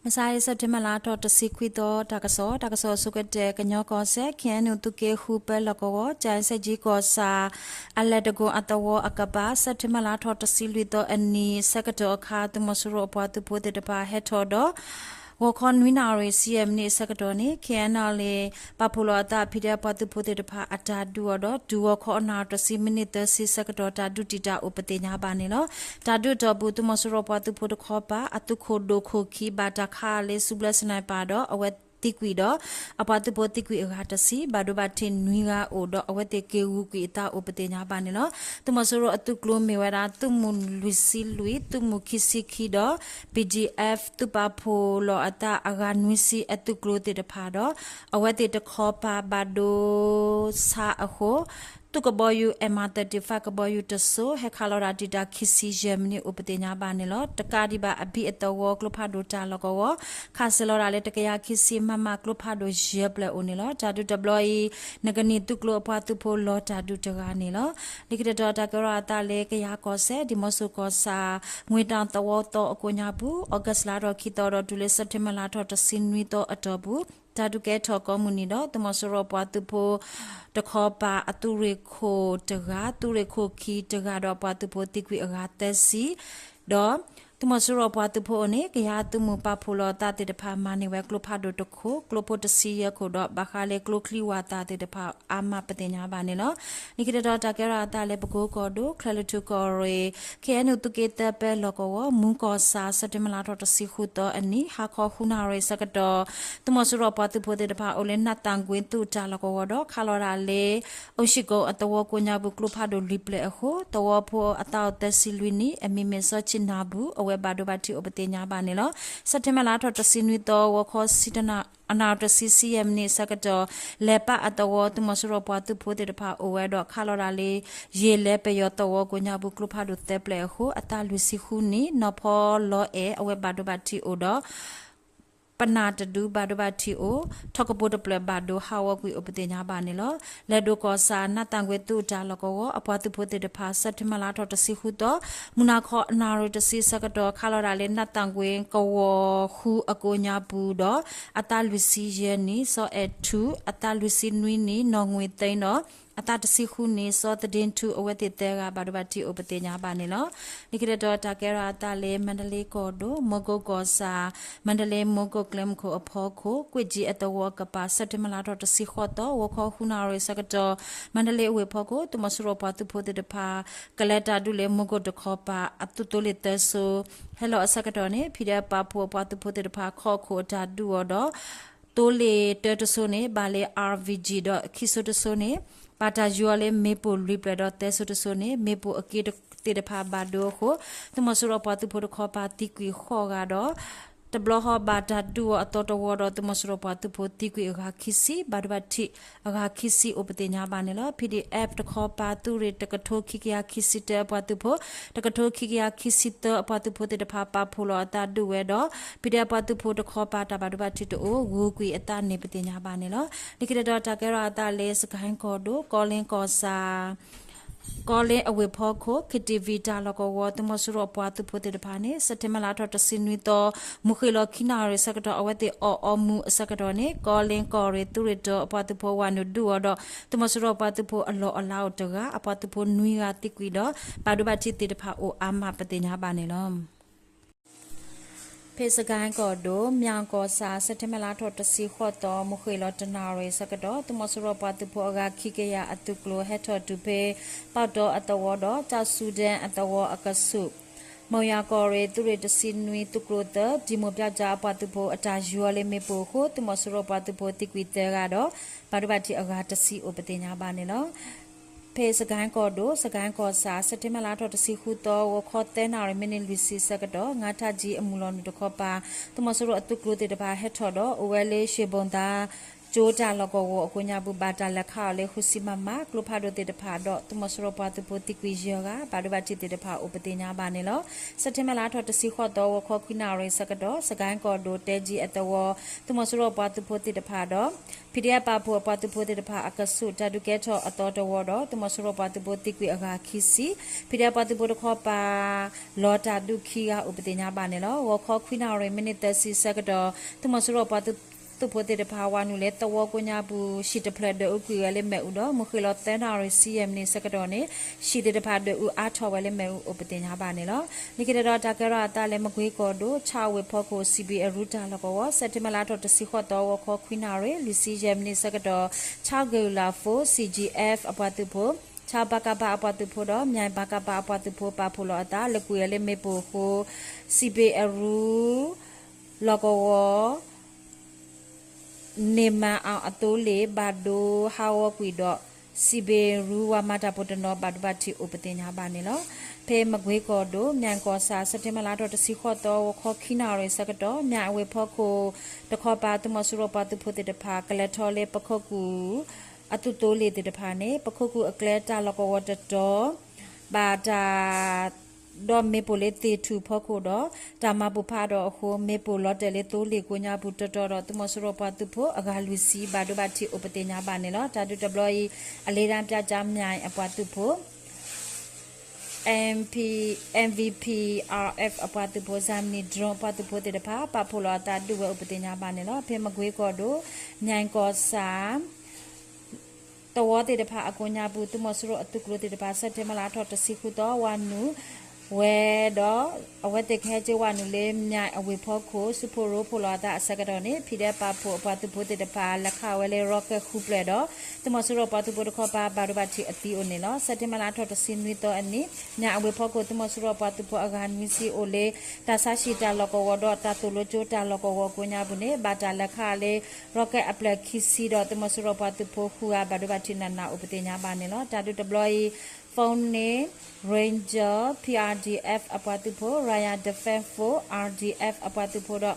မဆါအံၤ စဲးပထ့ဘၢၣ်လါထီၣ်တဆံခွံသီ တၢ်ကစီၣ်, တၢ်ကစီၣ်အဆိကတၢၢ် ကညီကီၢ်စဲၣ် ခ့ၣ်အဲၣ်ယူၣ် သုးက့ဃု ပၢလီၢ်ကဝီၤ ကၠဲးစဲးကၠံကီၢ်ဆၣ် အလဲၤတကိးအသဝီအကပၤ စဲးပထ့ဘၢၣ်လါထီၣ်တဆံလွံၢ်သီအနံၤ ဆၢကတီၢ်အခါ သုးမီၤစိရိၤအပှၤသုးဖိသ့ၣ်တဖၣ်ဟဲထီၣ်ဒီး ဂီၤခီနွံနၣ်ရံၣ်ဆံယဲၢ်မံးနံးအဆၢကတီၢ်န့ၣ် ခ့ၣ်အဲၣ်ယူၣ် ပာ်ဖှိၣ်လီၤအသး ဖံးဒဲးပှၤသုးဖိသ့ၣ်တဖၣ်အတၢ်ဒုးအီၤဒီး တုၤဂီၤခီအနၣ်ရံၣ်တဆံမံးနံးသၢဆံဆၢကတီၢ် တၢ်ဒုးတံာ်တာ်အိၣ်ပသ့ၣ်ညါဘၣ်န့ၣ်လီၤ. တၢ်ဒုးအတီၢ်ပူၤ သုးမီၤစိရိၤပှၤသုးဖိတခီပၤ အသုးခိၣ်ဒိၣ်ခိၣ်ခံဘၣ်တၢ်ခးလၢ စုဘျၢ sniper ဒီးအဝဲသံကွံာ်ဒီး အပှၤသုးဖိသံကွံာ်အဂၤတဆံ ဘၣ်ဒိဘၣ်ထံးနွံဂၤအိၣ်ဒီး အဝဲသ့ၣ်က့ၤဂုာ်ကွံာ်အသးအိၣ်ပသ့ၣ်ညါဘၣ်န့ၣ်လီၤ. သုးမီၤစိရိၤအသုးကျိၤမ့ၢ်ဝဲဒၣ် သုးမုၢ်လွံၢ်ဆံလွံၢ်, သုးမုၢ်ခံဆံခံဒီး ပီၣ်ဒံၣ်အဲၣ် သုးပာ်ဖှိၣ်လီၤအသးအဂၤနွံဆံအသုးကျိၤသ့ၣ်တဖၣ်ဒီး အဝဲသ့ၣ်တခီပၤဘၣ်ဒိဆါအဃိ သုးကဘီယူၤ M thirty-five ကဘီယူၤတစိၤ ဟဲခးလီၤတၢ်တံာ်တာ်ခံဆံယဲၢ်မံးနံးအိၣ်ပသ့ၣ်ညါဘၣ်န့ၣ်လီၤ. တကးဒံးဘၣ် အဘံၣ်အသဝီ ကျိဖးဒိၣ်တၢ်လီၢ်ကဝီၤ ခးစၢၤလီၤတၢ်လၢ တကယၤခံဆံ MM ကျိဖးဒိၣ်ယဲၢ်ဖျၢၣ်အိၣ်န့ၣ်လီၤ. တၢ်ဒုးတဘျီအံၤ နကနံၣ်သုးကျိၤအပှၤသုးဖိလီၤတၢ်ဒုးတဂၤန့ၣ်လီၤ. လၢခံတတီၤ တၢ်ကဲထီၣ်အသးလၢ ကယၤကီၢ်စဲၣ် ဒံၣ်မီဆိကီၢ်ဆၣ် ငွေတောင်သဝီသီအကိးညါပူၤ August လါထီၣ်ခံသီဒီးတုၤလၢ September လါထီၣ်တဆံနွံသီအတီၢ်ပူၤ တၢ်ဒုးကဲထီၣ်ကိးမုၢ်နံၤဒီး သုးမီၤစိရိၤပှၤသုးဖိတခီပၤ အသုးရ့ၣ်ခိၣ်တဂၤ, သုးရ့ၣ်ခိၣ်ခံတဂၤဒီး အပှၤသုးဖိသံကွံာ်အဂၤသၢဆံ ဒီး သုးမီၤစိရိၤပှၤသုးဖိအအိၣ်န့ၣ် ကယၤသုးမုၢ်ပာ်ဖှိၣ်လီၤအသးသ့ၣ်တဖၣ် မၤန့ၢ်ဝဲကျိဖးဒိၣ်တခိၣ်, ကျိဖိတဆံယဲၢ်ခိၣ်ဒီး ဘၣ်ဃးလၢကျိချံဝၣ်သၣ်သ့ၣ်တဖၣ်အါမးပသ့ၣ်ညါဘၣ်န့ၣ်လီၤ. လၢခံတတီၤ တၢ်ကဲထီၣ်အသးလၢ ပကိကီၢ်ဒိၣ် ချဲးလွံၢ်ထူၣ်ကီၢ်ရ့ၣ် ခ့ၣ်အဲၣ်ယူၣ် သုးက့သၢ ပၢလီၢ်ကဝီၤ မူၤကီၢ်ဆၣ် စဲးပထ့ဘၢၣ်လါထီၣ်တဆံဃုသီအနံၤ ဟါခီဃုနၣ်ရံၣ်ဆၢကတီၢ် သုးမီၤစိရိၤပှၤသုးဖိသ့ၣ်တဖၣ်အိၣ်လၢ နးသၣ်ကွ့သုးတၢ်လီၢ်ကဝီၤဒီး ခးလီၤတၢ်လၢ အိၣ်ၡံၣ်ကိၣ်အသဝီကိးညါပူၤ ကျိဖးဒိၣ်လွံၢ်ဖျၢၣ်အဃိ သဝီဖိအသးအိၣ်သၢဆံလွံၢ်နံၣ် အမံၤမ့ၢ်စီၤဆံၣ်နၢ်ဘူၣ် အဝဲဘၣ်ဒိဘၣ်ထံးအိၣ်ပသ့ၣ်ညါဘၣ်န့ၣ်လီၤ. စဲးပထ့ဘၢၣ်လါထီၣ်တဆံနွံသီ ဂီၤခီဆံတနၣ် အနၣ်ရံၣ်တဆံဆံယဲၢ်မံးနံးအဆၢကတီၢ် လဲၤပာ်အသဝီ သုးမီၤစိရိၤပှၤသုးဖိသ့ၣ်တဖၣ်အိၣ်ဝဲဒီး ခးလီၤတၢ်လၢ ယ့ၢ်လဲပယီၤသဝီကိးညါပူၤ ကျိဖးဒိၣ်သၢဖျၢၣ်အဃိ အသးလွံၢ်ဆံဃုနံၣ် နီၢ်ဖီလီအဲၣ် အဝဲဘၣ်ဒိဘၣ်ထံးအိၣ်ဒီး ပနၢ်တဒုဘၣ်ဒိဘၣ်ထံးအိၣ်, ထီၣ်ကပိာ်တဖျၢၣ်ဘၣ်ဒိဟးဂီၤကွံာ်အိၣ်ပသ့ၣ်ညါဘၣ်န့ၣ်လီၤ. လဲၤဒိၣ်ကီၢ်ဆၣ် နးသၣ်ကွ့သုးတၢ်လီၢ်ကဝီၤ အပှၤသုးဖိသ့ၣ်တဖၣ် စဲးပထ့ဘၢၣ်လါထီၣ်တဆံဃုသီ မုၢ်နၤခီအနၣ်ရံၣ်တဆံဆၢကတီၢ် ခးလီၤတၢ်လၢ နးသၣ်ကွ့ကဝီၤဃုအကိးညါပူၤဒီး အသးလွံၢ်ဆံယဲၢ်နံၣ် စီၤအဲၣ်ထူ, အသးလွံၢ်ဆံနွံနံၣ် နီၢ်ငွေသိန်းဒီး အသးတဆံဃုနံၣ် စီၤသဒ့ထူ အဝဲသ့ၣ်သၢဂၤ ဘၣ်ဒိဘၣ်ထံးအိၣ်ပသ့ၣ်ညါဘၣ်န့ၣ်လီၤ. လၢခံတတီၤ တၢ်ကဲထီၣ်အသးလၢ မါဒလ့ကီၢ်ဒိၣ် မူကိၣ်ကီၢ်ဆၣ် မါဒလ့မူကိၣ်ကျဲမုၢ်ခိၣ်အဖီခိၣ် ကွ့ၢ်ကၠံအသဝီအကပၤ စဲးပထ့ဘၢၣ်လါထီၣ်တဆံဃိးသီ ဂီၤခီဃုနၣ်ရံၣ်ဆၢကတီၢ် မါဒလ့အဝ့ၢ်ဖီခိၣ် သုးမီၤစိရိၤပှၤသုးဖိသ့ၣ်တဖၣ် ကလဲၤတၢ်ဒုးလၢ မူကိၣ်တခီပၤ အသုးသိလ့ၣ်သၢစိၤ ဟဲလီၤအဆၢကတီၢ်န့ၣ် ဖံးဒဲးပာ်ဖှိၣ်အပှၤသုးဖိသ့ၣ်တဖၣ် ခီၣ်ခိၣ်အတၢ်ဒုးအီၤဒီး သိလ့ၣ်တၢတစိၤန့ၣ် ဘၣ်လၢ အါရ်ဘံၣ်ကၠံ ဒီးခံစိၤတစိၤန့ၣ် ဘၣ်တၢ်ယူၤအီၤလၢမ့ၣ်ပိၢ်လွံၢ်ဖျၢၣ်ဒီးသၢစိၤတစိၤန့ၣ် မ့ၣ်ပိၢ်အက့သ့ၣ်တဖၣ်ဘၣ်ဒိအဃိ သုးမီၤစိရိၤပှၤသုးဖိတခီပၤသံကွံာ်ဃိးဂၤဒီး တဘျီဃီဘၣ်တၢ်ဒုးအီၤအသီတဝီဒီး သုးမီၤစိရိၤပှၤသုးဖိသံကွံာ်အဂၤခံဆံ ဘၣ်ဒိဘၣ်ထံးအဂၤခံဆံအိၣ်ပသ့ၣ်ညါဘၣ်န့ၣ်လီၤ. ပီၣ်ဒံၣ်အဲၣ် တခီပၤ သုးရ့ၣ်တကထိခံကယၤခံဆံတၢအပှၤသုးဖိ တကထိခံကယၤခံဆံသၢအပှၤသုးဖိသ့ၣ်တဖၣ်ပာ်ဖှိၣ်လီၤအသးဒုးဝဲဒီး ပီၣ်ဒံၣ်အဲၣ်ပှၤသုးဖိတခီပၤတၢ်ဘၣ်ဒိဘၣ်ထံးတအိၣ် ဂုာ်ကွံာ်အသးန့ၣ်ပသ့ၣ်ညါဘၣ်န့ၣ်လီၤ. လၢခံတတီၤ တၢ်ကဲထီၣ်အသးလၢ စကဲၣ်ကီၢ်ဒိၣ် ကီလ့ကီၢ်ဆၣ် ကီလ့အဝ့ၢ်ဖီခိၣ် KTV တၢ်လီၢ်ကဝီၤ သုးမီၤစိရိၤအပှၤသုးဖိသ့ၣ်တဖၣ်န့ၣ် စဲးပထ့ဘၢၣ်လါထီၣ်တဆံနွံသီ မုၢ်ဃ့ၢ်လီၤခံနၣ်ရံၣ်ဆၢကတီၢ် အဝဲသ့ၣ်အီၣ်အီမူးအဆၢကတီၢ်န့ၣ် ကီလ့ကီၢ်ရ့ၣ် သုးရ့ၣ်တၢအပှၤသုးဖိဝၤနုာ်ဒုးအီၤဒီး သုးမီၤစိရိၤအပှၤသုးဖိအလီၢ်အလၤအိၣ်တဂၤ အပှၤသုးဖိနွံဂၤသံကွံာ်ဒီး ဘၣ်ဒိဘၣ်ထံးသ့ၣ်တဖၣ်အိၣ်အါမးပသ့ၣ်ညါဘၣ်န့ၣ်လီၤ. ဖဲစကဲၣ်ကီၢ်ဒိၣ် မၠၣ်ကီၢ်ဆၣ် စဲးပထ့ဘၢၣ်လါထီၣ်တဆံဃိးသီ မုၢ်ဃ့ၢ်လီၤတနၣ်ရံၣ်ဆၢကတီၢ် သုးမီၤစိရိၤပှၤသုးဖိအဂၤခံကယၤအသုးကျိၤ ဟဲထီၣ်တုၤဖဲ ပီၣ်တီအသဝီဒီး ကၠၣ်စူဒဲအသဝီအကဆူး မၠၣ်ကီၢ်ရ့ၣ် သုးရ့ၣ်တဆံနွံ သုးကျိၤသၢ ဒံၣ်မိၣ်ပၠးကၠၣ်အပှၤသုးဖိအတၢ်ယူၤအီၤလၢမ့ၣ်ပိၢ်အဃိ သုးမီၤစိရိၤပှၤသုးဖိသံကွံာ်သၢဂၤဒီး ဘၣ်ဒိဘၣ်ထံးအဂၤတဆံအိၣ်ပသ့ၣ်ညါဘၣ်န့ၣ်လီၤ. ဖဲစကဲၣ်ကီၢ်ဒိၣ် စကဲၣ်ကီၢ်ဆၣ် စဲးပထ့ဘၢၣ်လါထီၣ်တဆံဃုသီ ဂီၤခီသၢနၣ်ရံၣ်မံးနံးလွံၢ်ဆံဆၢကတီၢ် ငါးထပ်ကြီး အမုၢ်လီၤနုာ်တခီပၤ သုးမီၤစိရိၤအသုးကျိၤသ့ၣ်တဖၣ်ဟဲထီၣ်ဒီး အိၣ်ဝဲလၢ ရွှေဘုံသာ ကၠိတၢ်လီၢ်ကဝီၤအကိးညါပူၤ ဘၣ်တၢ်လဲၤခးအီၤလၢ ဃုဆံ မမ ကျိဖးဒိၣ်သ့ၣ်တဖၣ်ဒီး သုးမီၤစိရိၤပှၤသုးဖိသံကွံာ်ယဲၢ်ဂၤ ဘၣ်ဒိဘၣ်ထံးသ့ၣ်တဖၣ်အိၣ်ပသ့ၣ်ညါဘၣ်န့ၣ်လီၤ. စဲးပထ့ဘၢၣ်လါထီၣ်တဆံဃိးသီ ဂီၤခီခွံနၣ်ရံၣ်ဆၢကတီၢ် စကဲၣ်ကီၢ်ဒိၣ် တဲကၠံအသဝီ သုးမီၤစိရိၤပှၤသုးဖိသ့ၣ်တဖၣ်ဒီး ဖံးဒဲးပာ်ဖှိၣ်အပှၤသုးဖိသ့ၣ်တဖၣ်အကဆူး တၢ်ဒုးကဲထီၣ်အသီတဝီဒီး သုးမီၤစိရိၤပှၤသုးဖိသံကွံာ်အဂၤခံဆံ, ဖံးဒဲးပှၤသုးဖိတခီပၤ လီၤတၢ်ဒုးခံဂၤအိၣ်ပသ့ၣ်ညါဘၣ်န့ၣ်လီၤ. ဂီၤခီခွံနၣ်ရံၣ် မံးနံးသၢဆံဆၢကတီၢ် သုးမီၤစိရိၤပှၤသုးဖိသ့ၣ်တဖၣ် ဝၤနုာ်လၢသဝီကိးညါပူၤ ဟံၣ်တဖျၢၣ်ဒွဲၣ်အူကွံာ်ဝဲလၢမ့ၣ်အူဒီး မုၢ်ဃ့ၢ်လီၤသၢနၣ်ရံၣ်ဆံယဲၢ်မံးနံးဆၢကတီၢ်န့ၣ် ဟံၣ်သ့ၣ်တဖၣ်ဒွဲၣ်အူအါထီၣ်ဝဲလၢမ့ၣ်အူအိၣ်ပသ့ၣ်ညါဘၣ်န့ၣ်လီၤ. လၢခံတတီၤတၢ်ကဲထီၣ်အသးလၢမကွ့ကီၢ်ဒိၣ် ဆၣ်ဝ့ၢ်ဖီခိၣ် စံးဘ့ၣ်အရူတၢ်လီၢ်ကဝီၤ စဲးပထ့ဘၢၣ်လါထီၣ်တဆံဃိးသီ ဂီၤခီခွံနၣ်ရံၣ် လွံၢ်ဆံယဲၢ်မံးနံးဆၢကတီၢ် Chao Guerrilla Force, C G F အပှၤသုးဖိ Chao ပကဖ အပှၤသုးဖိဒီး Myaing ပကဖ အပှၤသုးဖိ ပာ်ဖှိၣ်လီၤအသး လၢကွံာ်ဝဲလၢမ့ၣ်ပိၢ်အဃိ စံးဘ့ၣ်အရူ လီၢ်ကဝီၤ န့ၢ်မၤအီၤအသိလ့ၣ် ဘၣ်ဒိဟးဂီၤကွံာ်ဒီး စံးဘ့ၣ်ရူဝၤမၤတၢ်ဖိတနီၤ ဘၣ်ဒိဘၣ်ထံးအိၣ်ပသ့ၣ်ညါဘၣ်န့ၣ်လီၤ. ဖဲမကွ့ကီၢ်ဒိၣ် Myaing ကီၢ်ဆၣ် စဲးပထ့ဘၢၣ်လါထီၣ်တဆံဃိးသီ ဂီၤခီခံနၣ်ရံၣ်ဆၢကတီၢ် Myaing အဝ့ၢ်ဖီခိၣ်တခီပၤ သုးမီၤစိရိၤပှၤသုးဖိသ့ၣ်တဖၣ် ကလဲၤထီၣ်လၢပခိၣ်ကူၣ် အသုးသိလ့ၣ်သ့ၣ်တဖၣ်န့ၣ် ပခိၣ်ကူၣ်အကျဲတၢ်လီၢ်ကဝီၤတတီၤ ဘၣ်တၢ် ဒီးမ့ၣ်ပိၢ်လၢသ့ၣ်ထူၣ်ဖီခိၣ်ဒီး တၢ်မၤပိၢ်ဖးဒီးအဃိ မ့ၣ်ပိၢ်လီၤတဲာ်လၢသိလ့ၣ်ကိးညါပူၤတတီၤဒီး သုးမီၤစိရိၤပှၤသုးဖိအဂၤလွံၢ်ဆံ ဘၣ်ဒိဘၣ်ထံးအိၣ်ပသ့ၣ်ညါဘၣ်န့ၣ်လီၤ. တၢ်ဒုးတဘျီအံၤ အလ့ဒၣ်ပၠးကၠါ Myaing အပှၤသုးဖိ M P, M V P R F အပှၤသုးဖိ Zami drone အပှၤသုးဖိသ့ၣ်တဖၣ် ပာ်ဖှိၣ်လီၤအသးဒုးဝဲအိၣ်ပသ့ၣ်ညါဘၣ်န့ၣ်လီၤ. ဖဲမကွ့ကီၢ်ဒိၣ် Myaing ကီၢ်ဆၣ် သဝီသ့ၣ်တဖၣ်အကိးညါပူၤ သုးမီၤစိရိၤအသုးကျိၤသ့ၣ်တဖၣ် စဲးပထ့ဘၢၣ်လါထီၣ်တဆံဃုသီ ဝၤနုာ်ဝဲဒီး အဝဲသ့ၣ်ကဟဲက့ၤဝၤနုာ်လၢ Myaing အဝ့ၢ်ဖီခိၣ် ဆူဖိရိဖှိၣ်လီၤအသးအဆၢကတီၢ်န့ၣ် ဖံးဒဲးပာ်ဖှိၣ်အပှၤသုးဖိသ့ၣ်တဖၣ် လဲၤခးဝဲလၢ rocket ဃုဖျၢၣ်ဒီး သုးမီၤစိရိၤပှၤသုးဖိတခီပၤ ဘၣ်ဒိဘၣ်ထံးအသံအိၣ်န့ၣ်လီၤ. စဲးပထ့ဘၢၣ်လါထီၣ်တဆံနွံသီအနံၤ Myaing အဝ့ၢ်ဖီခိၣ် သုးမီၤစိရိၤပှၤသုးဖိအဂၤနွံဆံအိၣ်လၢ တၢ်ဆါဟံၣ်တၢ်လီၢ်ကဝီၤဒီး တၢ်သိၣ်လိကၠိတၢ်လီၢ်ကဝီၤကိးညါပူၤန့ၣ် ဘၣ်တၢ်လဲၤခးလၢ rocket အဖျၢၣ်ခံဆံဒီး သုးမီၤစိရိၤပှၤသုးဖိဃုဂၤ ဘၣ်ဒိဘၣ်ထံးနးနးအိၣ်ပသ့ၣ်ညါဘၣ်န့ၣ်လီၤ. တၢ်ဒုးတဘျီအံၤ Phoenix Ranger, P R D F အပှၤသုးဖိ, Royal Defense Force, R D F အပှၤသုးဖိဒီး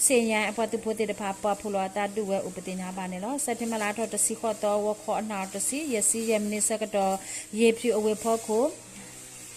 Sinyang အပှၤသုးဖိသ့ၣ်တဖၣ် ပာ်ဖှိၣ်လီၤအသးဒုးဝဲအိၣ်ပသ့ၣ်ညါဘၣ်န့ၣ်လီၤ. စဲးပထ့ဘၢၣ်လါထီၣ်တဆံဃိးသီ ဂီၤခီအနၣ်ရံၣ်တဆံ ယဲၢ်ဆံယဲၢ်မံးနံးဆၢကတီၢ် ယ့ၤဖၠူၣ်အဝ့ၢ်ဖီခိၣ်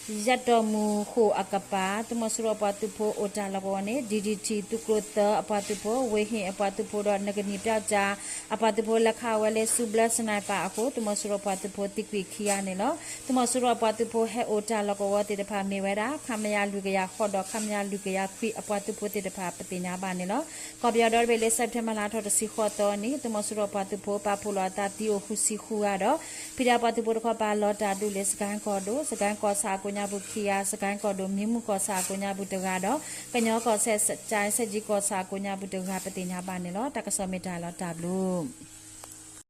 ယဲၢ်တီၢ်မုၢ်ဃိၣ်အကပၤ သုးမီၤစိရိၤပှၤသုးဖိအိၣ်တၢ်လီၢ်ကဝီၤန့ၣ် D D T သုးကျိၤသၢအပှၤသုးဖိ, ဝ့ၢ်ဟ့ၣ်အပှၤသုးဖိဒီး နကနံၣ်ပၠးကၠၢ်အပှၤသုးဖိ လဲၤခးဝဲလၢ ဆူဘျၢ sniper အဃိ သုးမီၤစိရိၤပှၤသုးဖိသံကွံာ်ခံဂၤန့ၣ်လီၤ. သုးမီၤစိရိၤအပှၤသုးဖိဟဲအိၣ်တၢ်လီၢ်ကဝီၤသ့ၣ်တဖၣ်မ့ၢ်ဝဲဒၣ် ခမရ လွံၢ်ကယၤဃိးဒီး ခမရ လွံၢ်ကယၤခွံအပှၤသုးဖိသ့ၣ်တဖၣ် ပသ့ၣ်ညါဘၣ်န့ၣ်လီၤ. ကီၢ်ပယီၤဒီတဘ့ၣ်လၢ စဲးပထ့ဘၢၣ်လါထီၣ်တဆံဃိးသီအနံၤ သုးမီၤစိရိၤပှၤသုးဖိပာ်ဖှိၣ်လီၤအသးသံအိၣ်ဃုဆံဃုဂၤဒီး ဖံးဒဲးပှၤသုးဖိတခီပၤလီၤတၢ်ဒုးလၢ စကဲၣ်ကီၢ်ဒိၣ်, စကဲၣ်ကီၢ်ဆၣ်အကိးညါပူၤခံဂၤ, စကဲၣ်ကီၢ်ဒိၣ်မံၤမုၢ်ကီၢ်ဆၣ်အကိးညါပူၤတဂၤဒီး ကညီကီၢ်စဲၣ် ကၠဲးစဲၣ်ကၠံကီၢ်ဆၣ်အကိးညါပူၤတဂၤ ပသ့ၣ်ညါဘၣ်န့ၣ်လီၤ. တၢ်ကစီၣ်မ့ၢ်တၢ်လီၤတၢ်ဘျုး